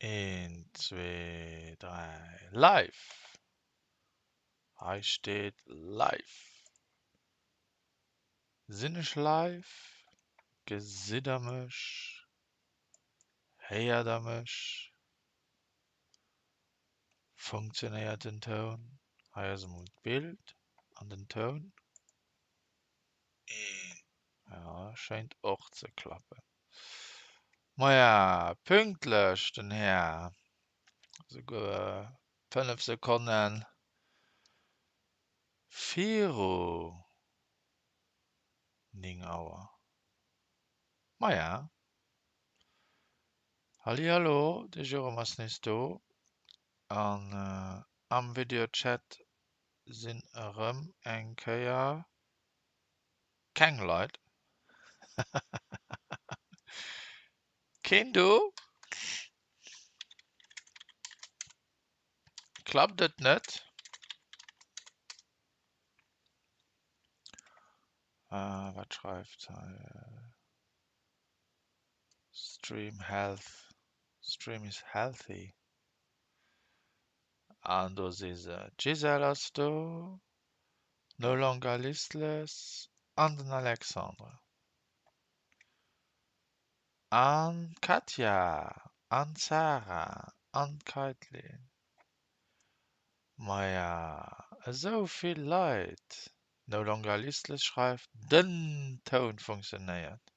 Een, zwee, dräi, live! Hei steet live. Sinn ech live? Gesitt der mech? Héiert der mech? Funktionéiert den Toun? Hei ass emol d'Bild an den Toun. Ja, schéint och ze klappen. Maja, pünktlech den Här. Souguer 5 Sekonnen viru 9 Auer. Maja. Hallihallo, de Jérôme ass nees do. An am Videochat sinn erëm eng Kéier keng Leit. Keen do? Klappt et net? Ah, wat schreift hei? Stream health. Stream is healthy. An do si se. D'Gisèle ass do, No Longer Listless an den Alexandre. An d'Katja an d'Sarah an d'Kaitlyn. Maja, esou vill Leit. No Longer Listless schreift, Den Toun funktionéiert.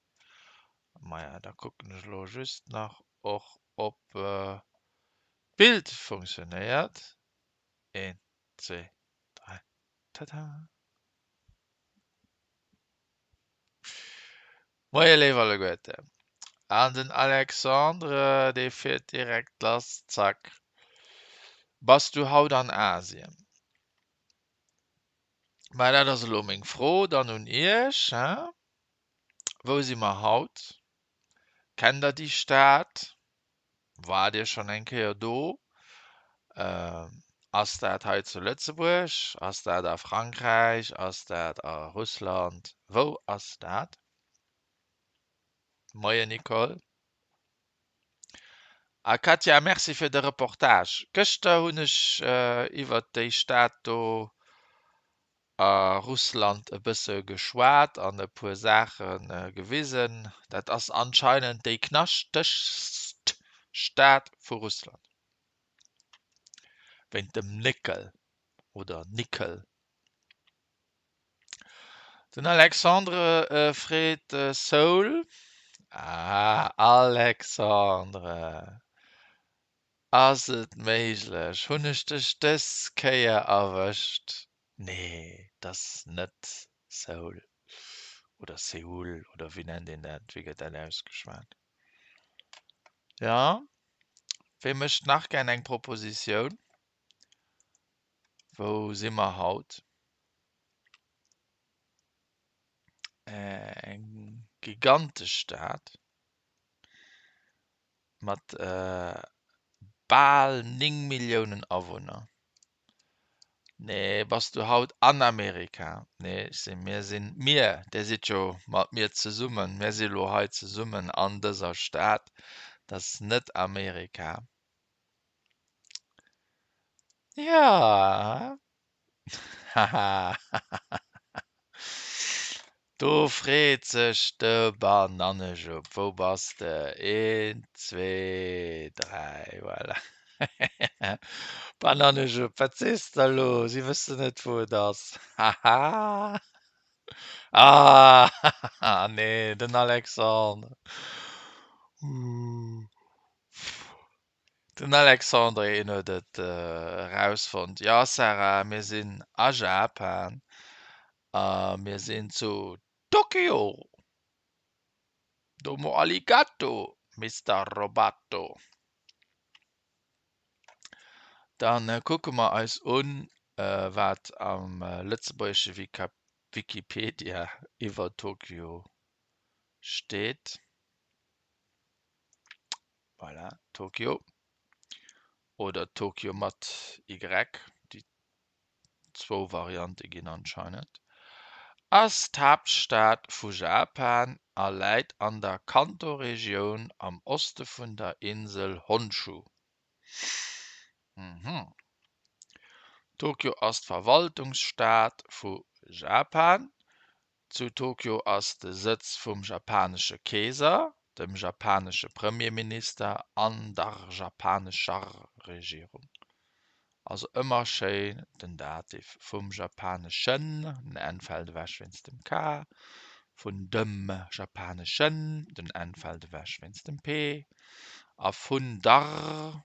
Maja, da kucken ech elo just nach och ob d'Bild funktionéiert. Een, zwee, 3, tada! Moie léif alleguerten. An den Alexandre, dee fiert direkt lass, zack. Bass du haut an Asien? Mä dat ass elo meng Fro dann un iech, hein? Wou si mer haut? Kennt der déi Stad? Waart Dir schonn eng Kéier do? Ass dat hei zu Lëtzebuerg? Ass dat a Frankräich? Ass dat a Russland? Wou ass dat? Moien Nicole. A Katja, Merci fir de Reportage. Gëschter hunn ech iwwert déi Stad do a Russland e bësse geschwat an e puer Saache gewisen. Dat ass anscheinend déi knaschtegst Stad vu Russland. Wéint dem Néckel oder Nickel. Den Alexandre freet Seoul. Ah, Alexandre! Ass et méiglech? Hunn ech dech dës Kéier erwëscht? Nee, 't ass net Seoul oder Seoul oder wéi nennt een dat? Wéi gëtt dat ausgeschwat? Jo, wee mécht nach gär eng Propositioun? Wou si mer haut? Eng gigantesch Stad. Mat bal 9 Milliounen Awunner. Nee, bass du haut an Amerika? Nee, ech sinn, mir sinn, mir, dir sidd jo mat mir zesummen, mir si elo hei zesummen an dëser Stad, dat ass net Amerika. Ja. Haha, do freet sech de Banannejupp, wou bass de? Eent, zwee, dräi, voilà. Banannejupp, wat sees de elo? Si wëssen net, wou et ass. Haha, ah, nee, den Alexandre. Den Alexandre een huet et erausfonnt. Jo Sarah, mir sinn a Japan a mir sinn zu Tokio. Domo arigato, Mister Robato. Dann kucke mer eis un, wat am lëtzebuergesche Wikipedia iwwer Tokio steet. Voilà, Tokio oder Tokio mat Y, déi zwou Variante ginn anscheinend, ass d'Haaptstad vu Japan a läit an der Kanto-Regioun am Oste vun der Insel Honshu. Mhm. Tokio ass d'Verwaltungsstad vu Japan. Zu Tokio ass de Sëtz vum japanesche Keeser, dem japanesche Premierminister an der japanescher Regierung. Also ëmmer schéin den Dativ vum japaneschen, den N fält ewech wéinst dem K, vun dem japaneschen, den N fält ewech wéinst dem P, a vun der,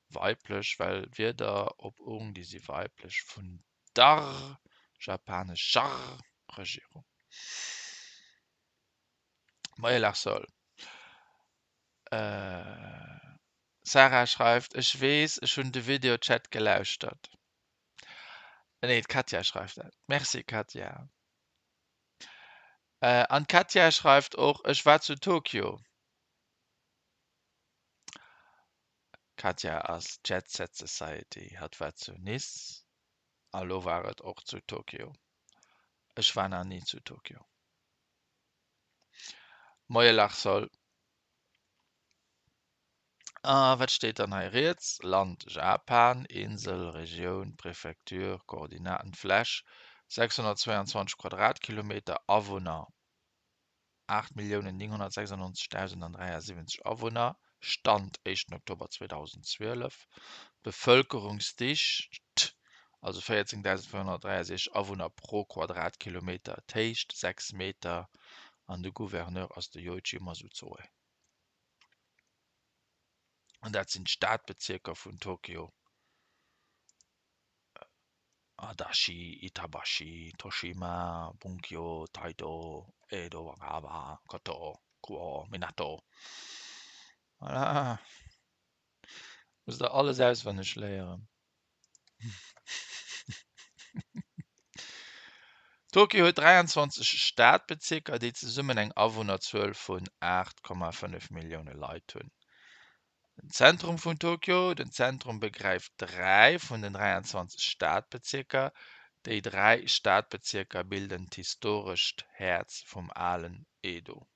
weiblech, well Wierder op ung, déi si weiblech, vun der japanescher Regierung. Moie Larsol. Sarah schreift, Ech weess, ech hunn de Videochat gelauschtert. Nee, d'Katja schreift dat. Merci Katja. An d'Katja schreift och, Ech war zu Tokio. D'Katja ass Jet Set Society. Hatt war zu Nice a lo war et och zu Tokio. Ech war nach ni zu Tokio. Moie Larsol. A wat steet dann hei riets? Land Japan, Insel, Regioun, Prefektur, Koordinaten, Fläch 622 Quadratkilometer, Awunner 8.996.073 Awunner, Stand éischten Oktober 2012, Bevëlkerungsdicht, also 14.463 Awunner pro Quadratkilometer, d'Héicht 6 Meter an de Gouverneur ass de Yoichi Masuzoe. An dat sinn d'Stadbezierker vun Tokio, Adachi, Itabashi, Toshima, Bunkyo, Taito, Edogawa, Koto, Kuo, Minato. Voilà. Musst der alles auswenneg léieren. Tokio huet 23 Stadbezierker, déi zesummen eng Awunnerzuel vun 8,5 Millioune Leit hunn. Den Zentrum vun Tokio, Den Zentrum begräift 3 vun den 23 Stadbezierker. Déi 3 Stadbezierker bilden d'historescht Häerz vum alen Edo.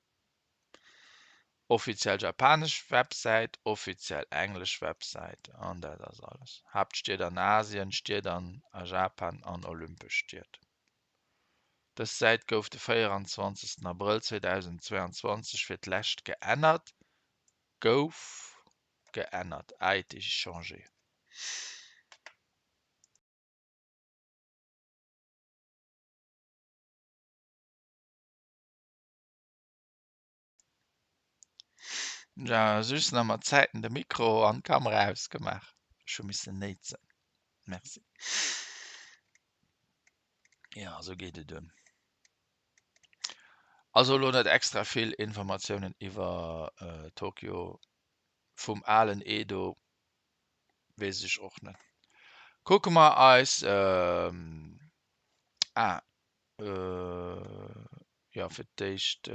Offiziell japanesch Websäit, offiziell englesch Websäit an dat ass alles. Haaptstied an Asien, Stied an a Japan an olympesch Stied. Dës Säit gouf de 24 Abrëll 2022 fir d'lescht geännert. Gouf geännert, a été changée. Ja, just nach mat Zäiten de Mikro an d'Kamera ausgemaach. Ech hu missen néitsen. Merci. Ja, esou geet et un. Also elo net extra vill Informatiounen iwwer Tokio vum alen Edo weess ech och net. Kucke mer eis ah jo fir d'éischt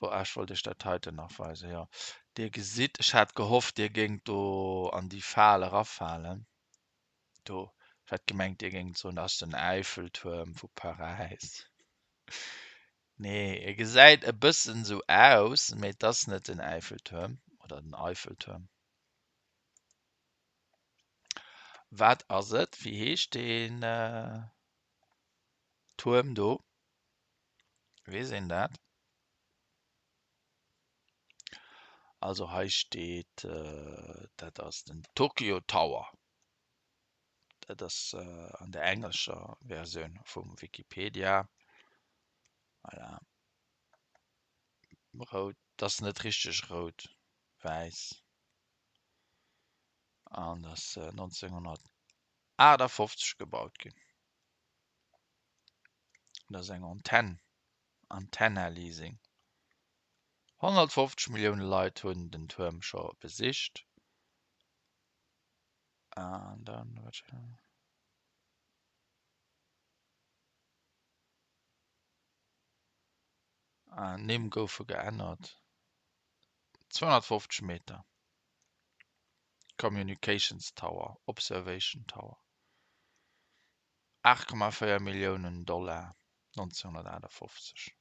wo ah ech wollt iech dat heiten nach weisen jo. Dir gesitt ech hat gehofft dir géingt do an déi Fal erafalen. Do, ech hat gemengt dir géingt soen, dat ass den Äiffeltuerm vu Paräis. Nee, e gesäit e bëssen esou aus, mee et ass net den Äiffeltuerm oder den Eiffeltuerm. Wat ass et? Wéi heescht deen Tuerm do? Weess een dat? Also hei steet, dat ass den Tokyo Tower. Dat ass an der englescher Versioun vum Wikipedia. Voilà. Rout, dat ass net richteg rout, wäiss. An ass 1958 gebaut ginn. Dat ass eng Antenn, Antenna Leasing. 150 Millioune Leit hunn den Tuerm scho besicht. An dann Ah, Nimm goufe geännert. 250 Meter. Communications Tower, Observation Tower. 8,4 Milliounen Dollar 1958.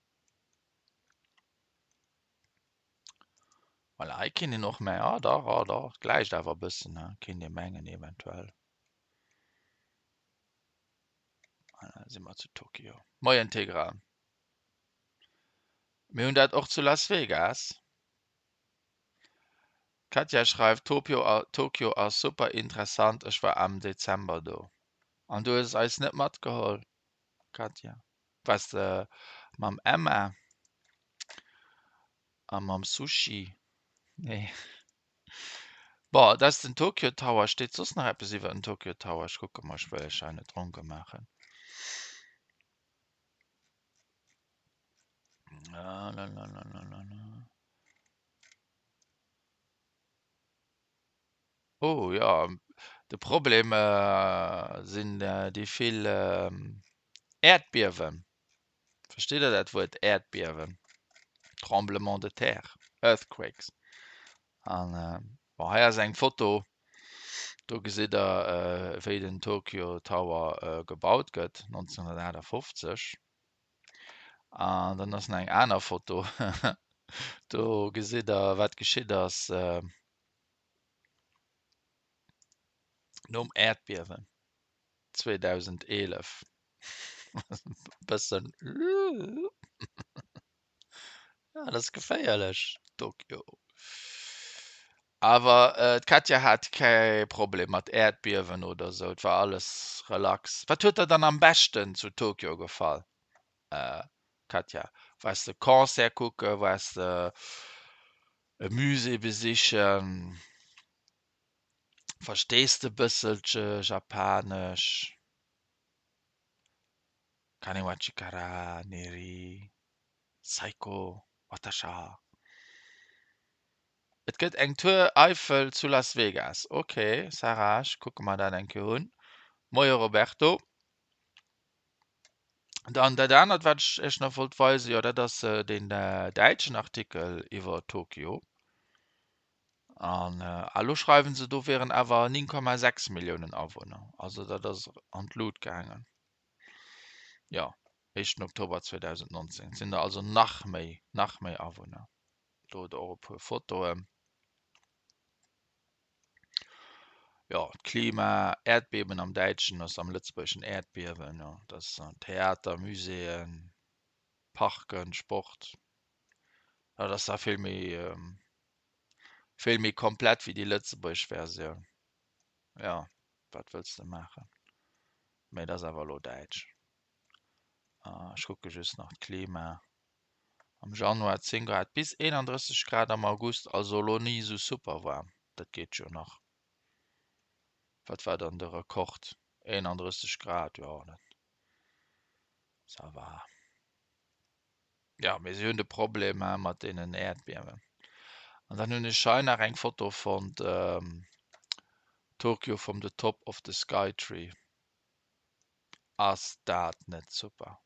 Voilà, hei kéint een och mengen, ah dach, ah dach, et gläicht awer e bëssen, he, kéint ee mengen eventuell. Voilà, si mer zu Tokio. Moien Tegra. Mir hunn dat och zu Las Vegas. D'Katja schreift, Tokio, Tokio ass super interessant, ech war am Dezember do. An du hues eis net matgeholl, Katja? Waars de mam Emma a mam Sushi? Nee. Bon, dat ass den Tokyo Tower. Steet soss nach eppes iwwer den Tokyo Tower? Ech kucke mol, ech wëll iech hei net dronke maachen. Lalalala. Oh jo, de Problem sinn déi vill Äerdbiewen. Versteet der dat Wuert Äerdbiewen? Tremblement de terre, earthquakes. An bon, hei ass eng Foto, do gesitt der wéi den Tokyo Tower gebaut gëtt 1958. An dann ass nach eng aner Foto, do gesitt der wat geschitt ass nom Äerdbiewen 2011. Bëssen ja, dat ass geféierlech, Tokio. Awer d'Katja hat kee Problem mat Äerdbiewen oder esou, et war alles relax. Wat huet der dann am beschten zu Tokio gefall, Katja? Waars de Concert kucken, waars de e Musée besichen? Verstees de bësselche Japanesch? Kane wa chikara neri Saiko watasha. Et gëtt eng Tour Eiffel zu Las Vegas. Ok Sarah, ech kucke mer dat eng Kéier un. Moie Roberto. Dann dat anert wat ech iech nach wollt weisen, jo dat ass deen däitschen Artikel iwwer Tokio. An elo schreiwen se do wieren awer 9,6 Milliounen Awunner. Also dat ass an d'Lut gaangen. Jo, éischten Oktober 2019. Et sinn der also nach méi, nach méi Awunner. Do hutt der och e puer Fotoen. Jo, d'Klima, Äerdbeben am Däitschen ass am Lëtzebuergeschen Äerdbiewen, jo, dat ass Theater, Muséeën, Parken, Sport. Dat ass da vill méi, vill méi komplett wéi déi lëtzebuergesch Versioun. Jo, wat wëlls de maachen? Mee et ass awer elo däitsch. Ech kucke just nach d'Klima. Am Januar 10 Grad bis 31 Grad am August, also elo ni esou super waarm, dat geet jo nach. Wat war dann de Rekord? 31 Grad, jo dat ça va. Jo, mee si hunn de Problem mat deenen Äerdbiewen. An dann hunn ech hei nach eng Foto fonnt, Tokyo from the top of the Skytree. Ass dat net super?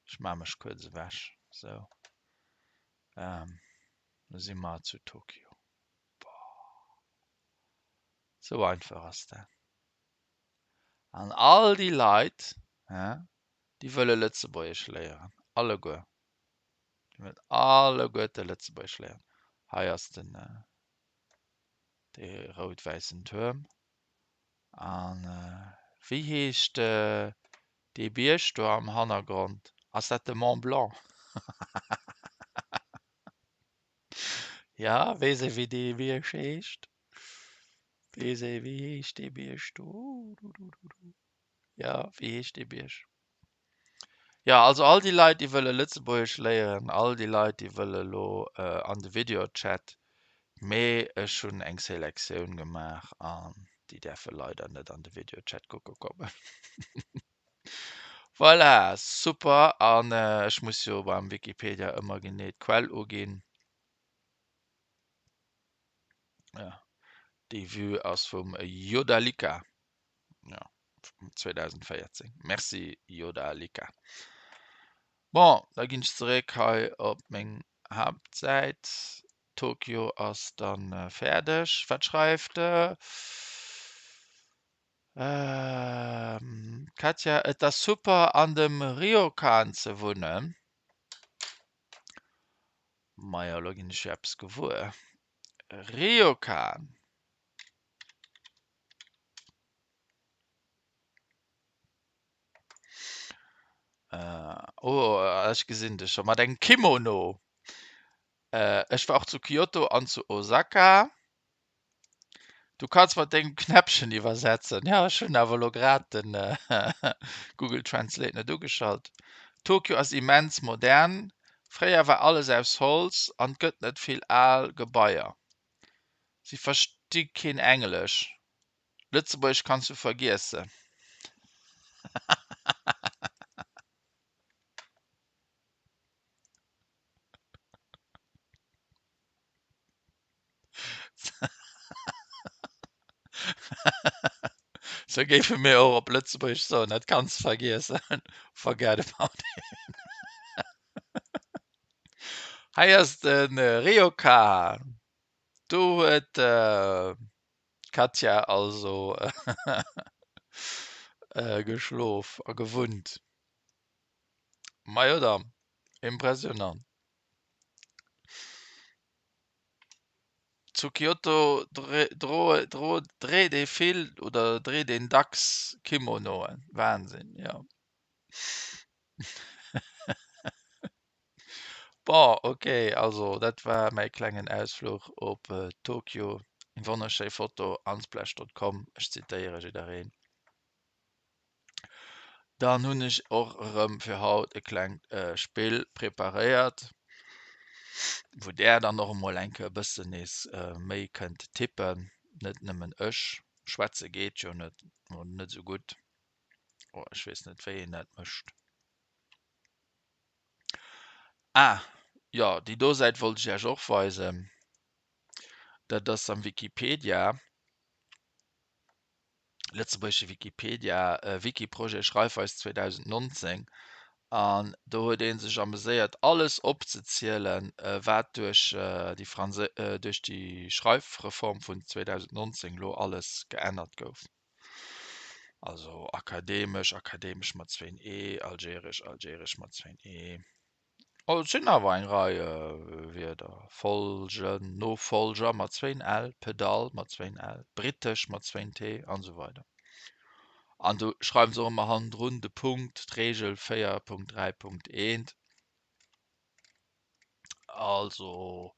Ech maache mech kuerz ewech. Sou, lo si mer zu Tokio. Boah, sou einfach ass dat. An all déi Leit, déi wëlle Lëtzebuergesch léieren, alleguer. Déi wëllen alleguerte Lëtzebuergesch léieren. Hei ass den, dee rout-wäissen Tuerm. An wéi heescht dee Bierg do am Hannergrond? Ass dat de Mont Blanc? Ja, weess ee wéi dee Bierg heescht? Weess ee wéi heescht dee Bierg do? Ja, wéi heescht dee Bierg? Ja, also all déi Leit, déi wëlle Lëtzebuergesch léieren, all déi Leit, déi wëlle lo an de Videochat, mee ech hunn eng Selektioun gemaach an déi däerfe leider net an de Videochat kucke kommen. Voilà, super. An ech muss jo beim Wikipedia ëmmer genee d'Quell uginn. Ja, déi Vue ass vum Jodalika. Ja. 2014. Merci Jodalika. Bon, da ginn ech zeréck hei op meng Haaptsäit. Tokio ass dann fäerdeg. Wat schreift d'Katja? Et ass super an dem Ryokan ze wunnen. Majo, elo ginn ech jo eppes gewuer. Ryokan. Oh, ech gesinn dech scho mat engem Kimono. Ech war och zu Kyoto an zu Osaka. Du kanns mat dengem Knäppchen iwwersetzen. Jo, ech hunn awer elo grad de Google Translate net ugeschalt. Tokio ass immens modern. Fréier war alles aus Holz an 't gëtt net vill al Gebaier. Si versti keen Englesch. Lëtzebuergesch kanns du vergiessen. Sou géife mir och op Lëtzebuergesch soen, dat kanns de vergiessen, forget about it. Hei ass de Ryokan. Do huet d'Katja also geschlof a gewunnt. Majo dann, impressionant. Zu Kyoto dréit ee vill oder dréit een dacks Kimonoen. Wahnsinn, jo. Bon, ok, also dat war mäi klengen Ausfluch op Tokio. Eng wonnerschéi Foto, unsplash.com, ech zitéiere jiddereen. Dann hunn ech och erëm fir haut e klengt Spill preparéiert, wou där dann och emol eng Kéier e bëssen nees méi kënnt tippen. Net nëmmen ech. Schwätze geet jo net, oder net esou gutt. Oh, ech weess net, wéi een dat mécht. Ah, jo, déi do Säit wollt ech Iech och weisen. Dat ass am Wikipedia. Lëtzebuergesche Wikipedia, Wikiprojet Schreifweis 2019, an do huet ee sech ameséiert alles opzezielen, wat duerch déi Franséi duerch déi Schreifreform vun 2019 lo alles geännert gouf. Also akademesch, akademesch mat zwéin e, algeresch, algeresch mat zwéin e. Oh, et sinn awer eng Rei Wierder, Folgen, Nofolger mat zwéin l, Pedall mat zwéin l, brittesch mat zwéin t an esou weider. An do schreiwe se och ëmmer hannendrun de Punkt, d'Reegel 4.3.1. Also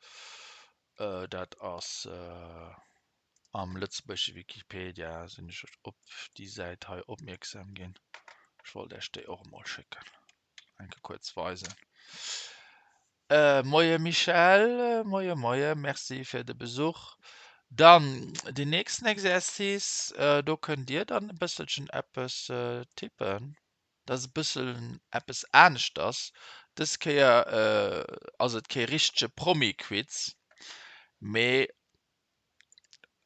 dat ass am lëtzebuergesche Wikipedia sinn ech op déi Säit hei opmierksam ginn. Ech wollt Iech déi och emol schécken. Enke kuerz weisen. Äh, moie Michèle, moie moie, Merci fir de Besuch. Dann den nächsten Exercice, äh, do kënnt Dir dann e bësselchen eppes äh, tippen. Dat ass e bëssen eppes aneschters. Dës Kéier äh, ass et kee richtege Promi-Quiz, mee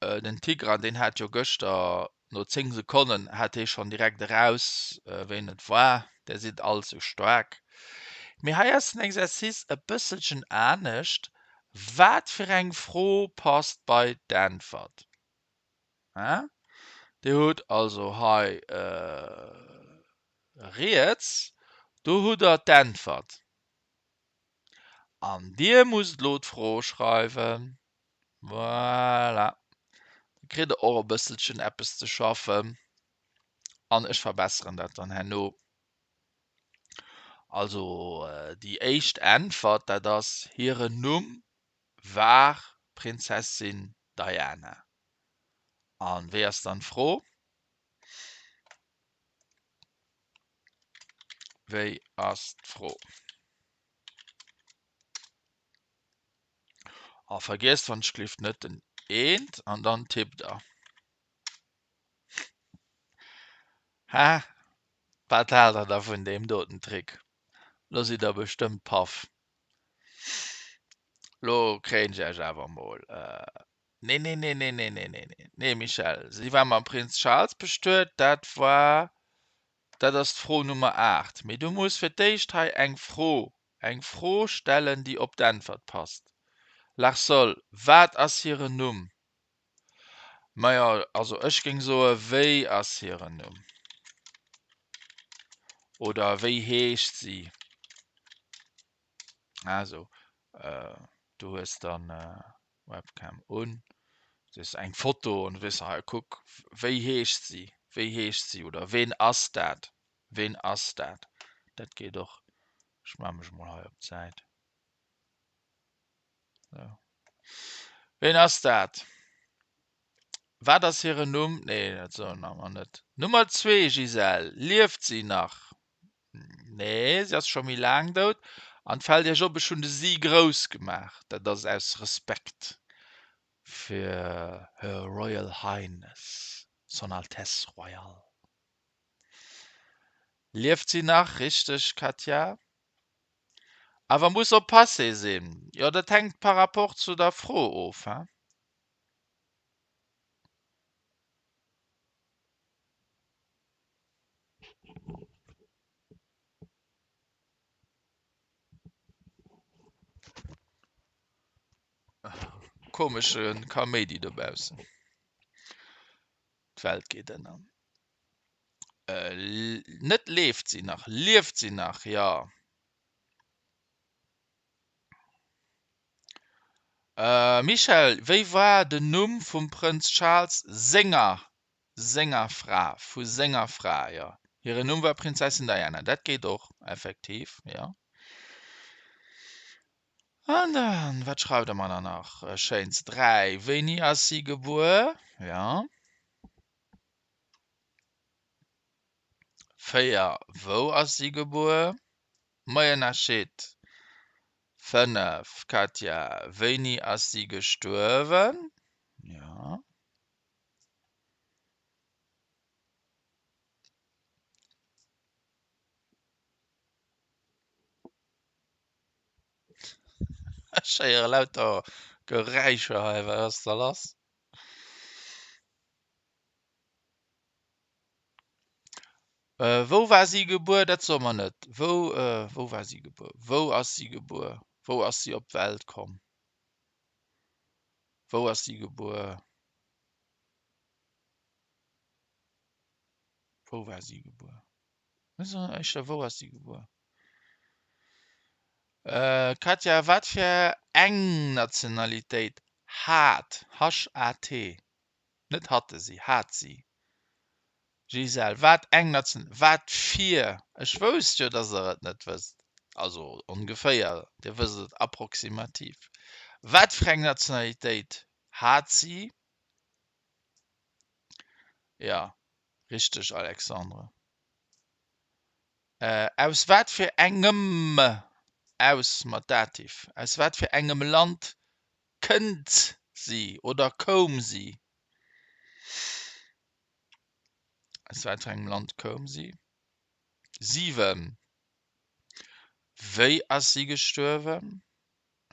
Den Tigran deen hat jo gëschter no 10 Sekonnen hat hee schonn direkt eraus wéin et war. Där sidd all sou staark. Mee hei ass den Exercice e bësselchen anescht, Wat fir eng Fro passt bei d'Äntwert? Dir hutt also hei riets, do hutt der d'Äntwert an Dir musst elo d'Fro schreiwen. Voilà, da kritt der och e bësselchen eppes ze schaffen an ech verbesseren dat dann herno. Also déi éischt Äntwert, dat ass, hiren Numm war Prinzessin Diana. An wéi ass dann d'Fro? Wéi ass d'Fro? A vergiesst wann ech gelift net den eent an dann tippt der. Hä? Wat haalt der da vun deem doten Trick? Lo sidd der bestëmmt paff. Lo kréien ech iech awer mol. Nee, nee, nee, nee, nee, nee, nee, nee, nee, Michèle, si war mam Prinz Charles bestuet, dat war, dat ass d'Fro Nummer 8. Mee du muss fir d'éischt hei eng Fro Eng Fro stellen, déi op d'Äntwert passt. Larsol, Wat ass hiren Numm? Majo, also ech géing soe wéi ass hiren Numm? Oder wéi heescht si? Also. Du hues dann Webcam un, sees eng Foto an du weess, hei kuck, wéi heescht si, wéi heescht si oder ween ass dat, ween ass dat. Dat geet och. Ech maache mech mol hei op d'Säit. Sou. Ween ass dat? Wat ass hiren Numm? Nee, dat soen mer net. Nummer zwee, Gisèle, lieft si nach? Nee, si ass scho méi laang dout. An fält Iech op, ech hunn de si grouss gemaach. Dat ass aus Respekt fir Her Royal Highness, Son Altesse Royale. Lieft si nach? Richteg, Katja. Awer muss op Passé sinn. Jo, dat hänkt par rapport zu der Fro of, hein. Komesche Kaméidi dobaussen. D'Welt geet ënner. Net leeft si nach, lieft si nach, jo. Michèle, wéi war den Numm vum Prënz Charles senger senger Fra, vu senger Fra, jo. Hiren Numm war Prinzessin Diana. Dat geet och, effektiv, jo. An dann, wat schreift Der mer dann nach Schéins? 3, Wéini ass si gebuer? Jo. 4, Wou ass si gebuer? Moien Nachit. 5, Katja, wéini ass si gestuerwen? Jo. Ech héiere lauter Geräischer hei, wat ass da lass? Wou war si gebuer? Dat soe mer net. Wou, wou war si gebuer? Wou ass si gebuer? Wou ass si op d'Welt komm? Wou ass si gebuer? Wou war si gebuer? Éischter wou ass si gebuer? Katja, wat fir eng Nationalitéit hat, H-A-T, net hatte si, hat si? Gisèle, wat eng Nation, wat fir, ech wousst jo, dass der et net wësst, also ongeféier, dir wësst et approximativ, wat fir eng Nationalitéit hat si? Jo, richteg Alexandre. Aus wat fir engem, aus mat Dativ, aus wat fir engem Land kënnt si oder koum si? Aus wat fir engem Land koum si? 7, Wéi ass si gestuerwen?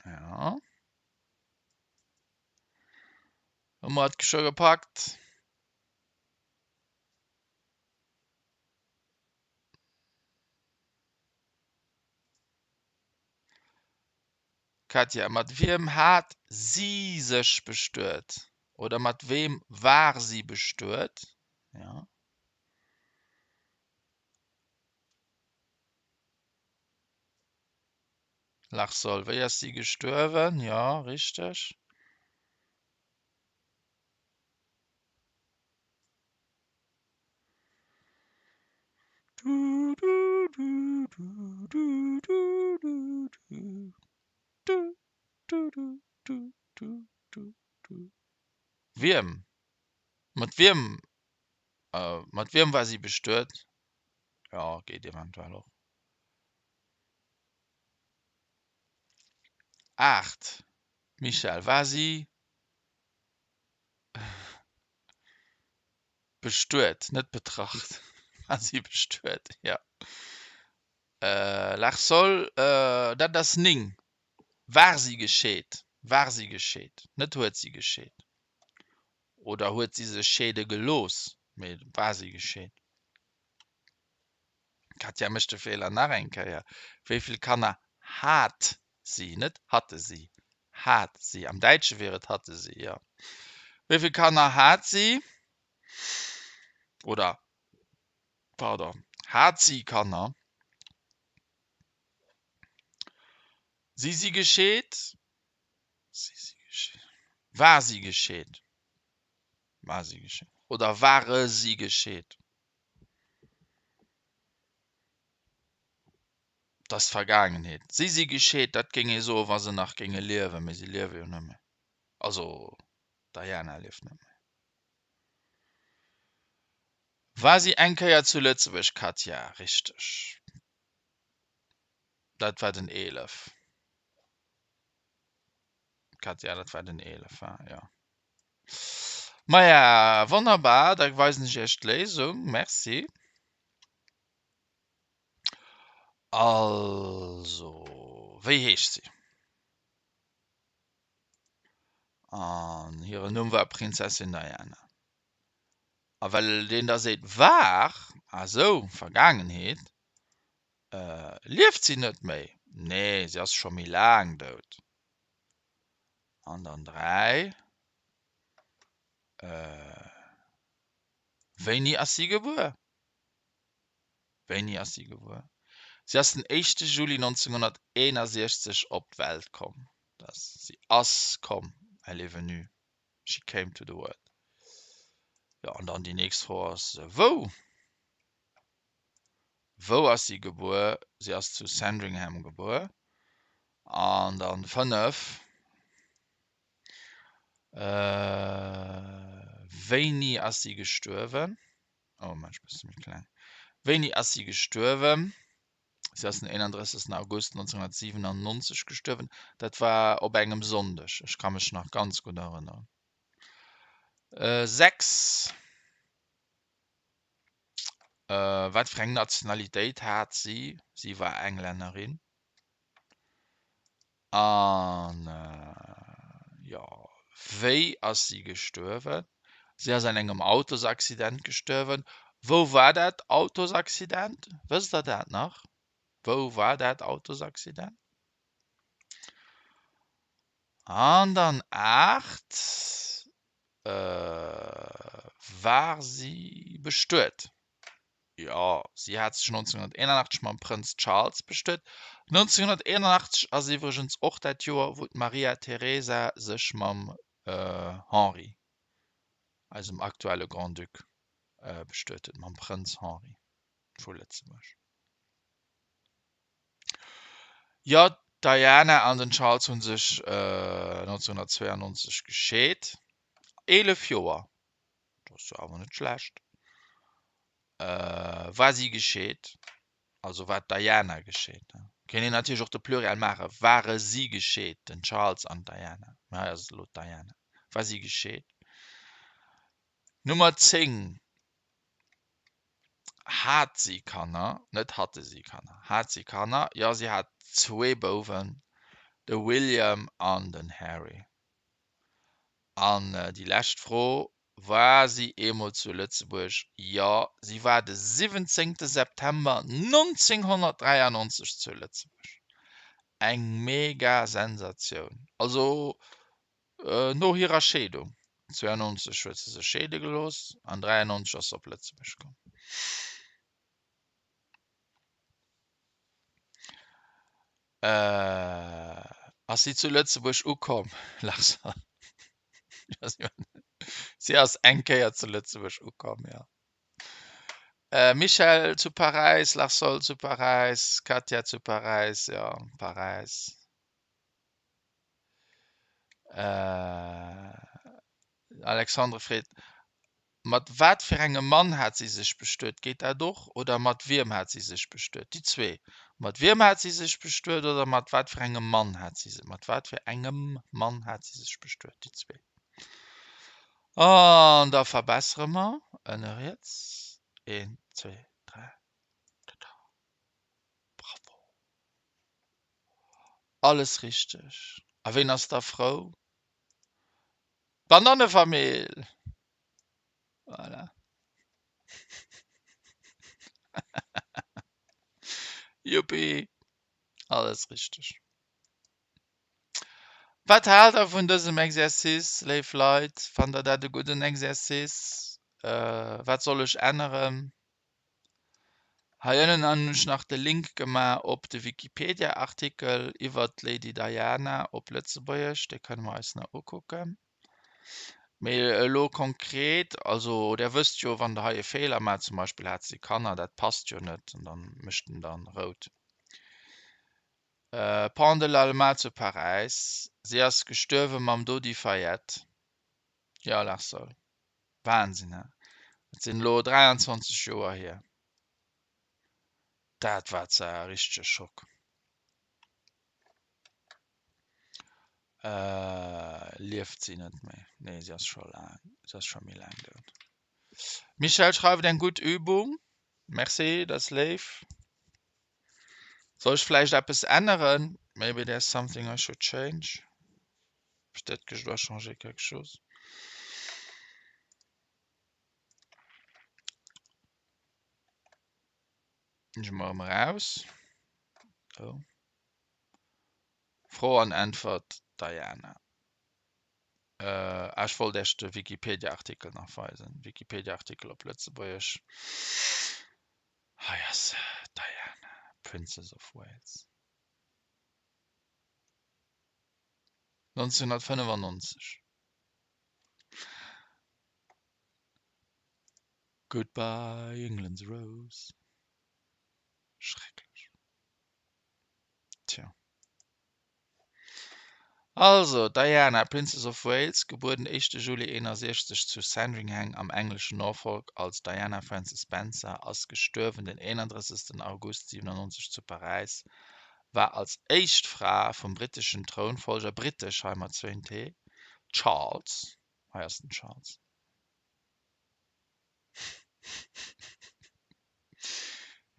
Ja. Hu mer et scho gepackt? Katja, Mat wiem hat si sech bestuet? Oder mat wem war si bestuet? Ja. Lachsoll, Wéi ass si gestuerwen? Jo, richteg. Wiem? Mat wiem? Mat wiem war si bestuet? Jo, geet eventuell och. 8, Michèle, war si Bestuet, net betracht. War si bestuet, jo. Larsol, dat ass 9. War si gescheet? War si gescheet? Net huet si gescheet. Oder huet si sech scheede gelooss? Mee war si gescheet? D'Katja mécht de Feeler nach eng Kéier. Wéi vill Kanner hat si? Net hatte si, hat si. Am Däitsche wier et hatte si, jo. Wéi vill Kanner hat si? Oder, pardon, hat si Kanner? Si si gescheet. Si si gescheet. War si gescheet. War si gescheet. Oder ware si gescheet. Dat ass d'Vergaangenheet. Si si gescheet, dat géing ee soen, wa se nach géinge liewen, mee si liewe jo net méi. Also d'Diana lieft net méi. War si eng Kéier zu Lëtzebuerg, Katja? Richteg. Dat war den 11. Katja, dat war den 11, hein? Jo. Maja, wonnerbar, da weisen ech Iech d'Léisung. Merci. Also, wéi heescht si? An hiren Numm war Prinzessin Diana. A well deen da seet war, ah sou, Vergaangenheet, lieft si net méi? Nee, si ass scho méi laang dout. An dann 3, wéini ass si gebuer? Wéini ass si gebuer? Si ass den éischte Juli 1961 op d'Welt komm. Si ass komm, elle est venue, she came to the world. Jo, an dann déi nächst Fro ass, Wou? Wou ass si gebuer? Si ass zu Sandringham gebuer. An dann 5, Wéini ass si gestuerwen? Oh, ech bësse méi kleng. Wéini ass si gestuerwen? Si ass den 31. August 1997 gestuerwen. Dat war op engem Sonndeg. Ech ka mech nach ganz gutt erënneren. 6, Wat fir eng Nationalitéit hat si? Si war Englännerin. An jo, wéi ass si gestuerwen? Si ass an engem Autosaccident gestuerwen. Wou war dat Autosaccident? Wësst der dat nach? Wou war dat Autosaccident? An dann 8, War si bestuet? Jo, si hat sech 1981 mam Prënz Charles bestuet. 1981 ass iwwregens och dat Joer, wou d'Maria Teresa sech mam Henri, eisem aktuelle Grand-Duc, bestuet huet, mam Prënz Henri vu Lëtzebuerg. Jo, d'Diana an den Charles hu sech 1992 gescheet. 11 Joer Dat ass jo awer net schlecht. War si gescheet, also war d'Diana gescheet. Kéint een natierlech och de Pluriel maachen, ware si gescheet, den Charles an d'Diana. Mä hei ass et elo d'Diana. War si gescheet. Nummer 10, Hat si Kanner? Net hatte si Kanner. Hat si Kanner? Jo, si hat zwee Bouwen, de William an den Harry. An déi lescht Fro, War si eemol zu Lëtzebuerg? Jo, si war de 17 September 1993 zu Lëtzebuerg. Eng mega Sensatioun. Also no hirer Scheedung, 92 huet se sech scheede gelooss an 93 ass se op Lëtzebuerg komm. Ass si zu Lëtzebuerg ukomm? Lachs. Si ass eng Kéier zu Lëtzebuerg ukomm, jo. Michèle zu Paräis, Larsol zu Paräis, Katja zu Paräis, jo, Paräis. Alexandre freet, Mat wat fir engem Mann hat si sech bestuet? Geet dat och? Oder mat wiem hat si sech bestuet? Déi zwee. Mat wiem hat si sech bestuet oder mat wat fir engem Mann hat si mat wat fir engem Mann hat si sech bestuet? Déi zwee. An da verbessere mer ënne riets. Een, zwee, dräi. Tada! Bravo! Alles richteg. A ween ass da frou? D'Banannefamill! Voilà. Juppi! Alles richteg. Wat haalt der vun dësem Exercice, léif Leit? Fannt der dat e gudden Exercice? Wat soll ech änneren? Hei ënnen hunn ech nach de Link gemaach op de Wikipedia-Artikel iwwert d'Lady Diana op Lëtzebuergesch, dee kënne mer eis nach ukucken. Mee elo konkret, also der wësst jo, wann der hei e Feeler maacht, zum Beispill hat si Kanner, dat passt jo net, an dann mécht en dann rout. Pont de l'Alma zu Paräis, si ass gestuerwe mam Dodi Fayed. Jo, Lars Sol. Wahnsinn, he? Dat sinn elo 23 Joer hier. Dat war zwar e richtege Schock. Lieft si net méi? Nee, si ass scho laang, si ass scho méi laang dout. Michèle schreift eng gutt Übung. Merci, dat ass léif. Soll ech vläicht eppes änneren? Maybe there's something I should change. Peut-être que je dois changer quelque chose. Ech mol erëm eraus. Oh. Fro an Äntwert Diana. Äh, ah, ech wollt Iech de Wikipedia-Artikel nach weisen. Wikipedia-Artikel op Lëtzebuergesch. Hei ass se, Diana, Princess of Wales. 1995. Goodbye England's Rose. Schrecklech. Tja. Also, Diana, Princess of Wales, gebuer den éischte Juli 61 zu Sandringham am engleschen Norfolk als Diana Frances Spencer, ass gestuerwen den 31. August 97 zu Paräis, war als éischt Fra vum britteschen Trounfollger, brittesch hei mat zwéin T, Charles, hei ass den Charles.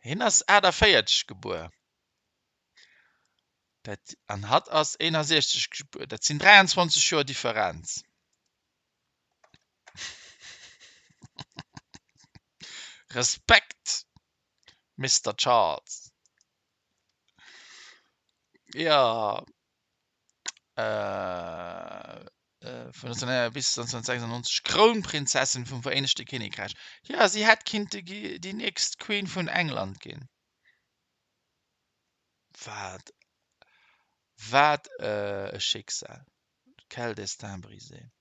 Hien ass 48 gebuer. Dat, an hatt ass 61 gebuer. Dat sinn 23 Joer Differenz. Respekt, Mister Charles. Jo, vun 19 bis 1996 Krounprinzessin vum Vereenegte Kinnekräich. Jo, si hätt kinnte déi nächst Queen vun England ginn. Wat, wat e Schicksal! Quel destin brisé!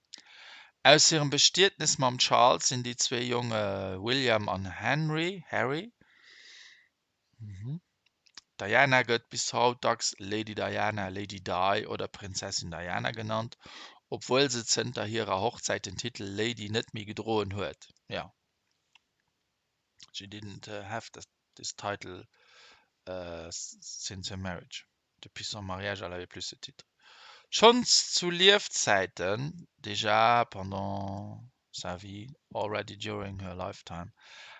Aus hirem Bestietnes mam Charles sinn déi zwee Jonge William an Henry, Harry. D'Diana gëtt bis haut dacks Lady Diana, Lady Di oder Prinzessin Diana genannt, obwuel se zënter hirer Hochzäit den Titel Lady net méi gedroen huet. Jo, she didn't have this title since her marriage. Depuis son mariage, elle avait plus ce titre. Schonns zu Liefzäiten, déjà pendant sa vie, already during her lifetime,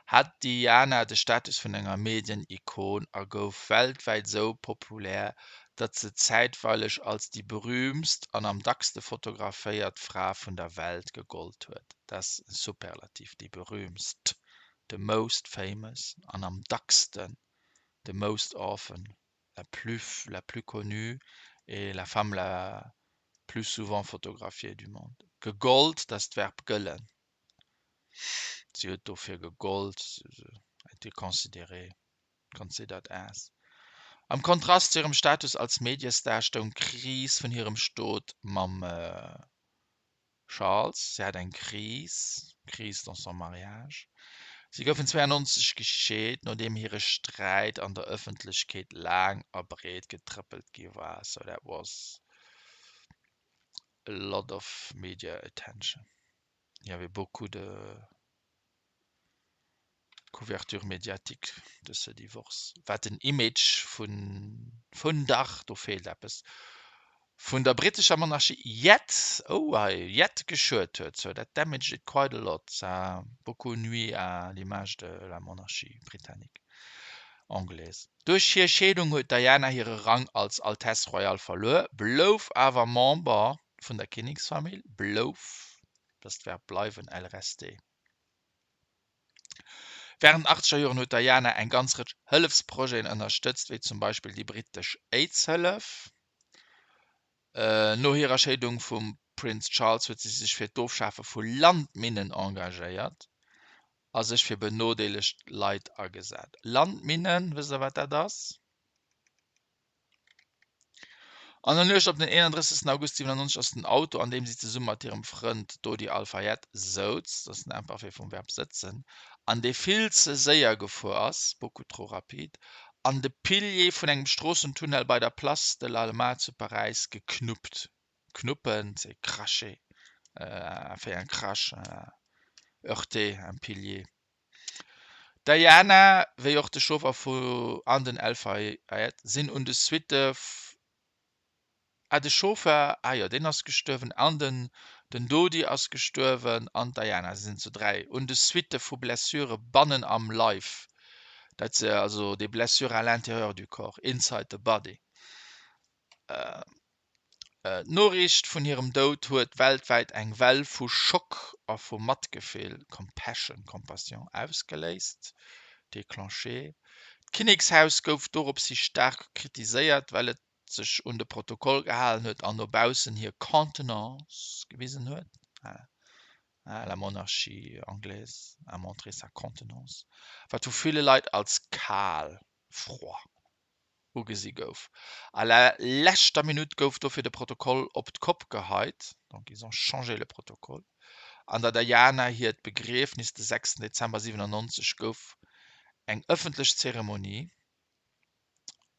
hat d'Diana de Status vun enger Medien-Ikon a gouf weltwäit sou populär, datt se zäitweileg als déi berüümtst an am dackste fotograféiert Fra vun der Welt gegollt huet. Dat ass e Superlativ, déi berüümtst, the most famous, an am dacksten, the most often. la plus la plus connue et la femme la plus souvent photographiée du monde. Gegollt, dat ass d'Verb gëllen. Si huet dofir gegollt, été considérée, considered as. Am Kontrast zu hirem Status als Mediestar stoung d'Kris vun hirem Stot mam Charles, si hat eng Kris, crise dans son mariage. Si goufen 92 gescheet, nodeem hire Sträit an der Ëffentlechkeet laang a breet getrëppelt gi war, so that was a lot of media attention, il y avait beaucoup de Couverture médiatique de ce divorce, wat den Image vun, vun dach, do feelt eppes, vun der brittescher Monarchie yet, oh hei, yet geschuet huet, so that damaged it quite a lot, ça a beaucoup nui à l'image de la monarchie britannique, anglaise. Duerch hir Scheedung huet d'Diana hire Rang als Altesse Royale verluer, blouf awer Member vun der Kinneksfamill, blouf, dat ass d'Verb bleiwen, elle restait. Wärend den achtzeger Joren huet d'Diana eng ganz Rëtsch Hëllefsprojeten ënnerstëtzt, wéi zum Beispill déi brittesch Aids-Hëllef. No hirer Scheedung vum Prinz Charles huet si sech fir d'Ofschafe vu Landminnen engagéiert. A sech fir benodeelegt Leit agesat. Landminnen, wësst der wat dat ass? An der Nuecht op den 31. August 97 ass den Auto, an deem si zesumme mat hirem Frënd Dodi Al-Fayed souz, dat ass den Imparfait vum Verb sëtzen, an dee vill ze séier gefuer ass, beaucoup trop rapide, an de Pilier vun engem Stroossentunnel bei der Place de l'Alma zu Paräis geknuppt. Knuppen, c'est cracher, a fait un crash, heurter un pilier. D'Diana, wéi och de Chauffer vu an den Al Fayed sinn un de Suitte. Ah, de Chauffer, ah jo, deen ass gestuerwen an den den Dodi ass gestuerwen an d'Diana, se sinn zu 3, un de Suitte vu Blessure bannen am Leif, dat se also des blessures à l'intérieur du corps, inside the body. D'Noriicht vun hirem Doud huet weltwäit eng Well vu Schock a vu Matgefill, compassion, compassion, ausgeléist, déclenché. D'Kinnekshaus gouf doropshi staark kritiséiert, well et sech un de Protokoll gehalen huet an no baussen hir Contenance gewisen huet, la monarchie anglaise a montré sa contenance, wat vu ville Leit als kal, froid, ugesi gouf. A leschter Minutt gouf dofir de Protokoll op d'Kopp geheit, donc ils ont changé le protocole. An der Diana hiert Begriefnis de 6 Dezember 97 gouf eng ëffentlech Zeremonie,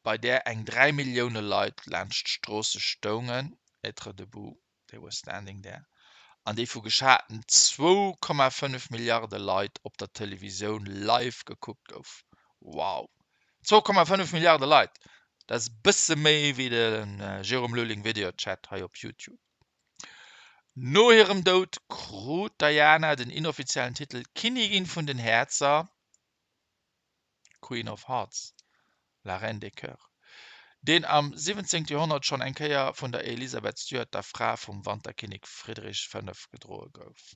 bei där eng 3 Millioune Leit laanscht d'Stroosse stoungen, être debout. They were standing there, an déi vu geschaten 2,5 Milliarde Leit op der Televisioun live gekuckt gouf. Wow! 2,5 Milliarde Leit! Dat ass e bësse méi wéi de Jérôme Lulling Videochat hei op Youtube. No hirem Doud krut d'Diana den inoffiziellen Titel Kinnigin vun den Häerzer. Queen of Hearts, La Reine des Coeurs, deen am 17. Joerhonnert schonn eng Kéier vun der Elisabeth Stuart, der Fra vum Wanterkinnek Friedrich V. gedroe gouf.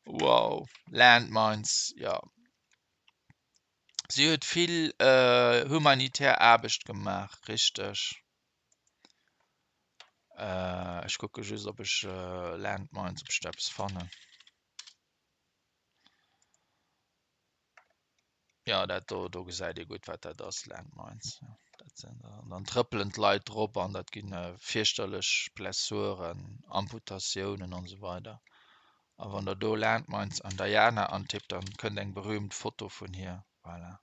Wow, Landmines, jo. Si huet vill humanitär Aarbecht gemaach, richteg. Ech kucke just, ob ech Landmines, ob ech do eppes fannen. Ja, dat do, do gesäit ee gutt, wat dat ass, Landmines. Ja, dat sinn, an dann trëppelen d'Leit drop an dat ginn äh, fierchterlech Blessuren, Amputatiounen an esou weider. A wann der do Landmines an Diana antippt, dann kënnt eng berühmt Foto vun hir, voilà,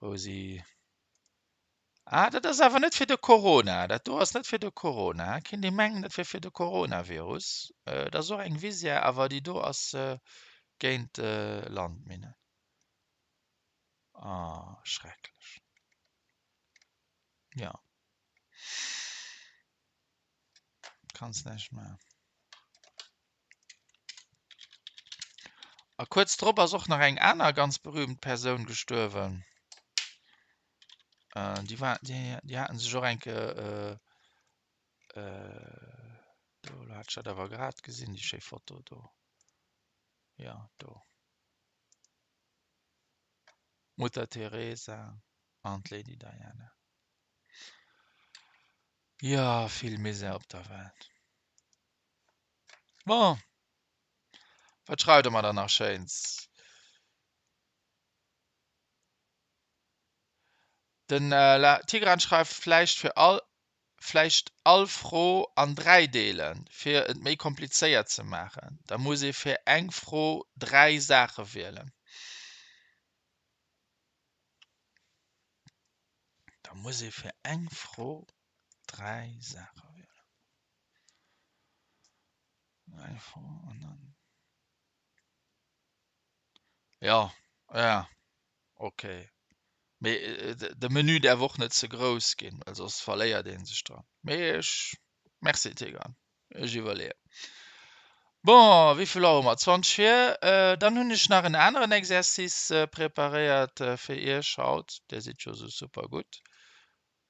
wou si Ah, dat ass awer net fir de Corona. Dat do ass net fir de Corona. Kinnt ee mengen, dat wier fir de Coronavirus. Dat ass och eng Visière, awer déi do ass géint Landminnen. Ah, schrecklech. Jo. Kanns näischt maachen. A kuerz drop ass och nach eng aner ganz berühmt Persoun gestuerwen. Äh, déi war, déi, déi haten sech och enke äh, äh, do lo hat ech dat awer grad gesinn, déi schéi Foto do. Ja, do. D'Mutter Teresa an d'Lady Diana. Ja, vill Misär op der Welt. Bon, wat schreift Der mer dann nach Schéins? Den Tigran schreift, Vläicht fir all vläicht all Fro an 3 deelen, fir et méi komplizéiert ze maachen. Da muss ee fir eng Fro 3 Saache wielen. Da muss ee fir eng Fro 3 Saache wielen. Eng Fro an dann. Jo, ja, okay. Mee de Menü däerf och net ze grouss ginn, well soss verléiert ee sech dran. Mee ech, merci Tigran, ech iwwerleeën. Bon, wéi vill Auer hu mer? 20 vir. Dann hunn ech nach en aneren Exercice preparéiert fir iech haut. Där sidd jo esou super gutt.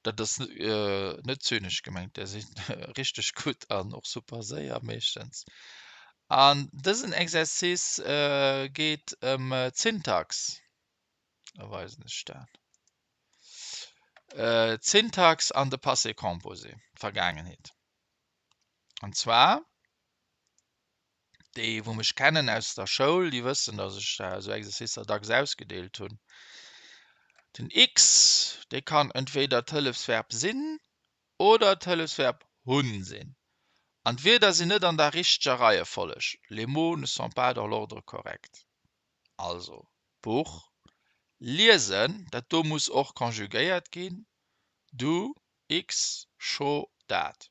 Dat ass net zynesch gemengt, där sidd richteg gutt an och super séier meeschtens. An dësen Exercice geet ëm d'Syntax. Da weisen ech dat. D'Syntax an de Passé composé, d'Vergaangenheet. An zwar. Déi, wou mech kennen aus der Schoul, déi wëssen, dass ech esou Exercicer dacks ausgedeelt hunn. Den X, dee kann entweder d'Hëllefsverb sinn oder d'Hëllefsverb hunn sinn. An d'Wierder sinn net an der richteger Reiefolleg, les mots ne sont pas dans l'ordre correct. Also, Buch, liesen, dat do muss och conjugéiert ginn, du, X, scho, dat.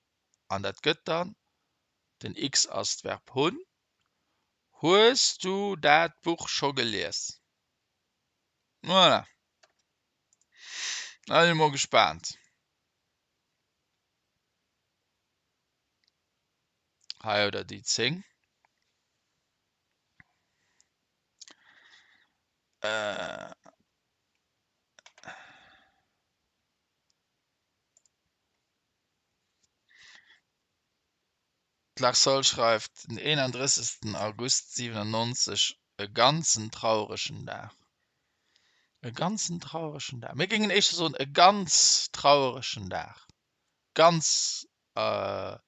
An dat gëtt dann, den X ass d'Verb hunn, Hues du dat Buch scho gelies? Voilà. Da sinn ech mol gespaant. Hei oder déi 10. Äh. D'Larsol schreift, Den 31. August 97, e ganzen trauregen Dag. E ganzen trauregen Dag. Mir géingen éischter soen, e ganz trauregen Dag. Ganz ass